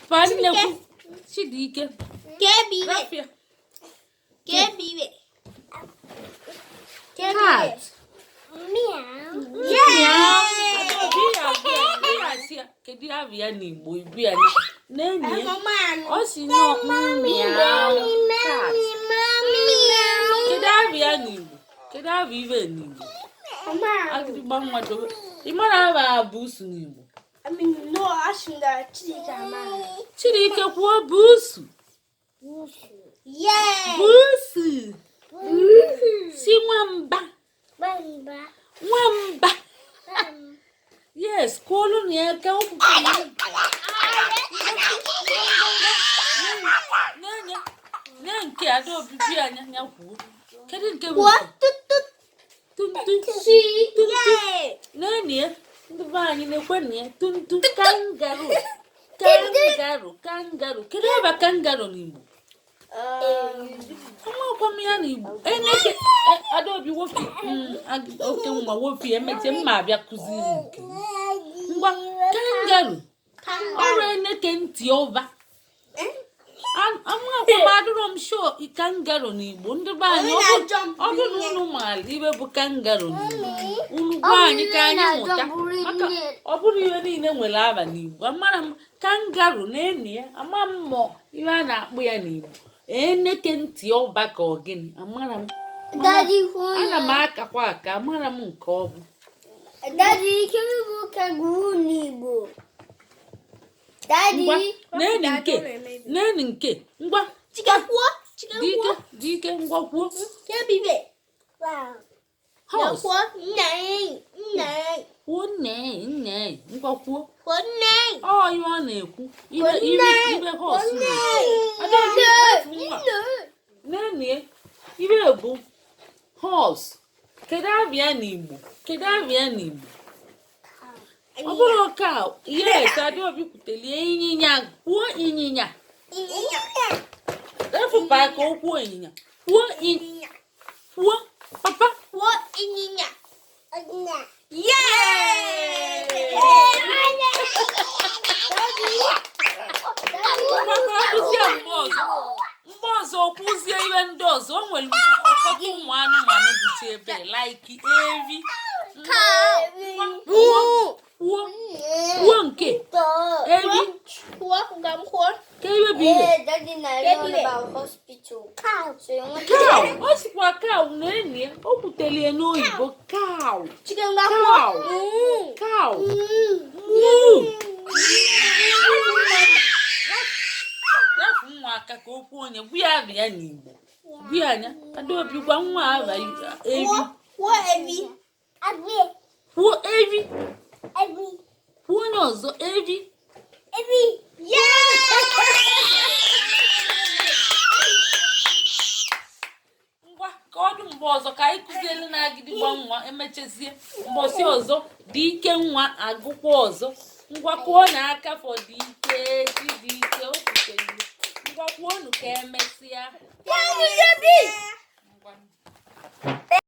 Pa nnekwu Chidike. Kebire. Rafia. Kebire. Cat. Meow. Meow. Adaobi ya abịa, ya asị ya, kedu ava ya n'Igbo ibu ya na enyi ya? Ọ sị na meow cat. Kedu ava ya n'Igbo? Kedu ava ive n'Igbo? Agịdịgba nwa dobe. Ị mara ava busu n'Igbo? I mean, no, asị m na Chidike amaghị. Chidike, kwuo busu. Yeah! Busu. Si nwamba. Nwamba. Yes, kụọlụ na ya aka okwukwe. N'enye nye nke Adaobi bi anya ya kwuo. Kedu nke bụ nke? Tuntu. Tuntu. N'enye ndị be anyị na-ekwe na ya tuntu kangaroo. Kangaroo, kangaroo. Kedu ebe kangaroo n'Igbo? Amakwa m ya n'Igbo. Eneke Adaobi wofi oke nwa wofi emeche mma abịa kụziri nke m. Ngwa, kangaroo. Ọrụ eneke ntị ọba. Amakwa m, adịrọ m sure kangaroo n'Igbo. Ndị be anyị, ọ bụrụ na unu maara ibe bụ kangaroo n'Igbo, unu gwa anyị ka anyị mụta, maka ọ bụrụ ihe niile nwere aba n'Igbo. Amara m kangaroo na enyi ya, ama m mọ ihe a na-akpụ ya n'Igbo, eneke ntị ọba ka ọ gịnị, amara m. Daddy, Ana m akakwa aka, amara m nke ọ bụ. Daddy, kedu bụ kangaroo n'Igbo? Daddy. Ngwa, neni nke, neni nke, ngwa. Chike kwuo. Chike Dike. kwuo. Dike, ngwa, kwuo. Kebibe. Horse. Kwuo nne nne. Kwuo nne nne, ngwa, kwuo. Kwuo nne. Ọ ihe ọ na-ekwu ibe ibe ibe horse na-ekwu. Adaobi, efu nwa. Nenie ibe bụ horse. Kedu abịa n'Igbo? Kedu abịa n'Igbo? Ọ bụrụ cow. Yes, Adaobi kwutelie ịnyịnya. Kwuo ịnyịnya. Efụpa ka o kwuo ịnyịnya. Kwuo kwuo papa. Kwuo ịnyịnya. Yeah! Ngwa, ka ọ dụzie mgbe ọzọ, mgbe ọzọ o kwuzie ihe ndị ọzọ. O nwere ụfọdụ ụmụ anụmanụ dịcha ebe like evi. Ngwa, kwuo, kwuo, kwuo nke evi. Kwuo, ga m kwuo. Ka ihe bụ ihe. Daddy na learn about hospital. Cow. So you want Cow. O sikwa cow na enyi ya o kwutelie n'oyibo cow. Chike, ngwa, kwuo. Cow, cow. Moo. Rafu nwa aka ka o kwuo onye gwu ya aba ya n'Igbo. Gwu ya anya. Adaobi, gwa nwa aba evi. Kwuo, kwuo evi. Kwuo evi. Kwuo onye ọzọ, evi. Evi. Yeah! Ngwa, ka ọ dị mgbe ọzọ ka anyị kụzielu na agịdịgba nwa. Emechezie mbọsị ọzọ dị ike nwa agụkwa ọzọ. Ngwa, kụọ na aka fọ dị ike dị ike o kwutere. Ngwa, kwuonu ka emesịa. Ngwa.